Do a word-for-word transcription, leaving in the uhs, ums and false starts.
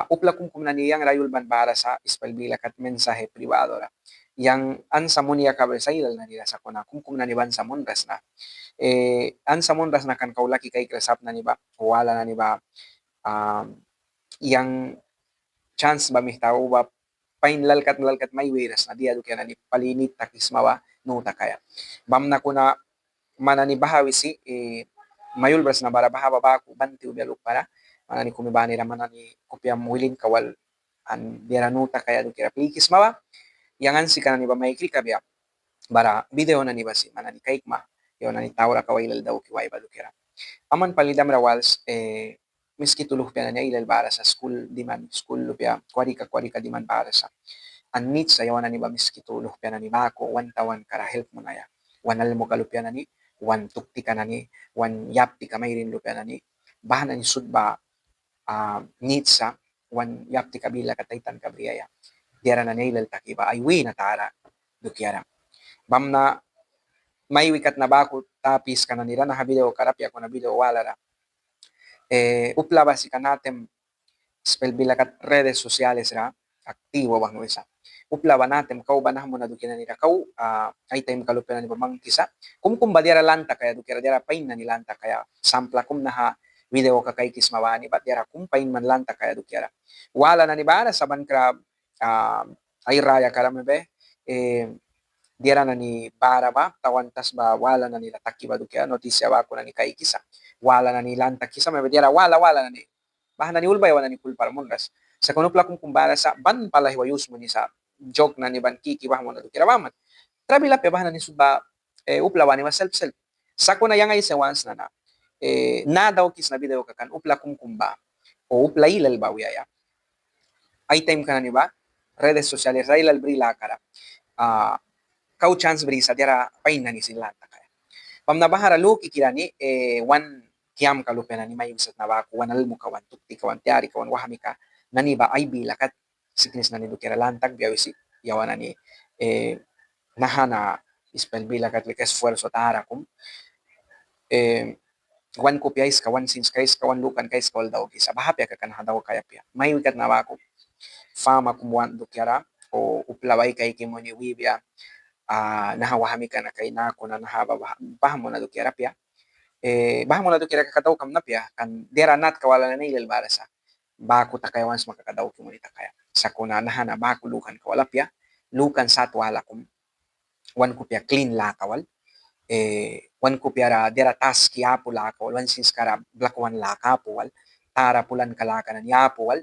Upla kumkum nani yang ra yulban bara sa ispel bila kat mensaje privado ra. Yang ansa munaia kabia sa ailal nani ra, sakuna kumkum nani ba ansa munras na. Ansa munras na kan kau laki kaikras sap nani ba, wala nani ba, yang chans ba mihta uba pain lalkat lalkat mai wiras na dia dukiara nani pali nit takisma ba nu takaia. Bamna kuna man nani baha wisi mai ulbras na bara baha ba baku ban tiwbia lukpara. Man nani kumi banira man nani kupiam wilin kawal an diara nu takaia dukiara plikisma ba. Yang ansika nani ba maikri kabia bara video nani ba si man nani kaikma, yawan nani taura kau ailal dauki wai ba dukiara. Aman pali dahra wals Miskitu luhpia nani ailal bara sa, skul diman, skul lupia kwarika kwarika diman bara sa. An nit sa yawan nani ba Miskitu luhpia nani baku wan tawanka ra help munaia. Wan almuka lupia nani, wan tuktika nani, wan yaptika mairin lupia nani, baha nani sut ba nit sa wan yaptika bila kat ai tanka briaia. Diara nani ailal taki ba ai wina tara dukiara. Bamna mai wi kat na baku tapiska nani ra naha video kara apia kuna video wala ra. Upla ba sika natem ispel bila kat redes sociales ra activo banghwisa. Upla ba natem kau ba nahmuna dukia nani ra kau ai taimka lupia nani ba mangkisa. Kumkum ba diara lan takaia dukiara, diara pain nani lan takaia. Sampla kum naha video ka kaikisma bani ba diara kum pain man lan takaia dukiara. Wala nani bara sa ban kra ai rayaka ra mebe diara nani bara ba tawan tasba wala nani ra taki ba dukia, notisia baku nani kaikisa. Wala nani lan takisa mebe diara wala wala nani. Baha nani ulbaia wan nani kulpara munras. Sakuna upla kumkum bara sa ban pali aihwa yus munisa, jok nani ban kiki bahmuna dukiara baman. Trabil apia baha nani sut ba upla bani ba selp selp. Sakuna yang aisi wans na na, naha daukisna video ka kan upla kumkum ba o upla ailal ba wiaia. Ai taimka nani ba redes sociales ra ailal bri lakara kau chans brisa diara pain nani sin lan takaia. Bamna bahara lukikira ni wan kiamka lupia nani mai wisatna baku wan almuka, wan tuktika, wan tiarika, wan wahmika nani ba ai bila kat siknis nani dukiara lan takbia wisi. Yawan nani naha na ispel bila kat lika esfuerzo tara kum wan kupia aiska, wan sinska aiska, wan lukanka aiska wal daukisa. Baha apia kaka naha daukaia apia. Mai wi kat na baku fama kum want dukiara o upla ba ai kaiki muni wibia naha wahmika na kaina kuna naha ba bahmuna dukiara apia. Bahmuna dukiara kaka daukamna apia, kan diara natka wala nani ailal bara sa. Baku takaia wan sma kaka dauki muni takaia. Sakuna naha na baku lukanka wal apia, lukan sat wala kum wan kupia klin laka wal, wan kupiara diara taski apu laka wal, wan sinskara blakwan laka apu wal, tara pulanka laka nani apu wal,